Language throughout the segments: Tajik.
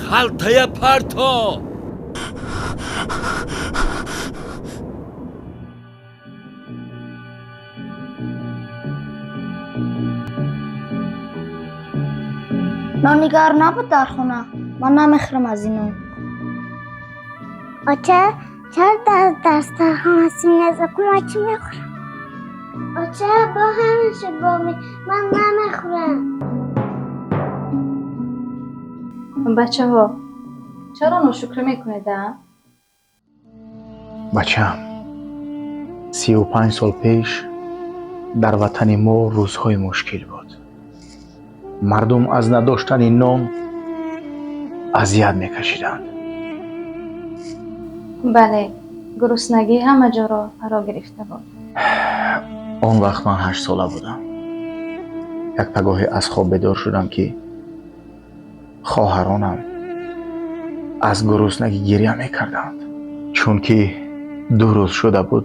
Халтая парто. Нони гарм набуд дар хона. Ман намехӯрам аз ин нон. Оча, чаро дар дастархон ҳастем? Ман чӣ мехӯрам? Оча, бо ҳамеша боми ман намехӯрам. Бачаҳо, чаро ношукрӣ мекунед, а? Бачаам, 35 сол пеш дар ватани мо рӯзҳои мушкил буд. Мардум аз надоштани нон азият мекашиданд. Бале, гуруснагӣ ҳама ҷоро фаро гирифта буд. Он вақт ман 8-сола будам. Як пагоҳе аз хоб бедор шудам, ки хоҳаронам аз гуруснагӣ гиря мекарданд, чунки 2 рӯз шуда буд,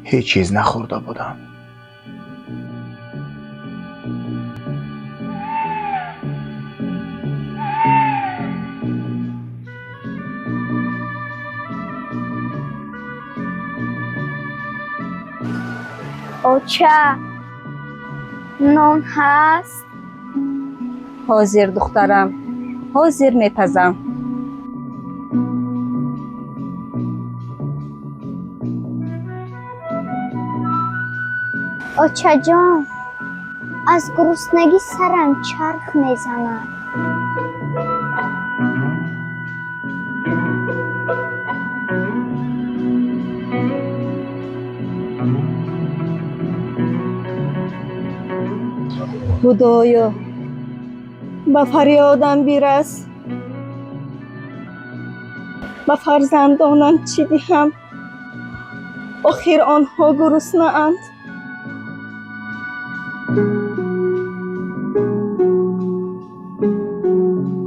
ҳеҷ чиз нахӯрда буданд. Оча, нон ҳаст? Ҳозир, духтарам, ҳозир мепазам. Очаҷон, аз гуруснагӣ сарам чарх мезанад. Худоё, ба фарёдам бирас. Ба фарзандонам чӣ диҳам? Охир онҳо гуруснаанд.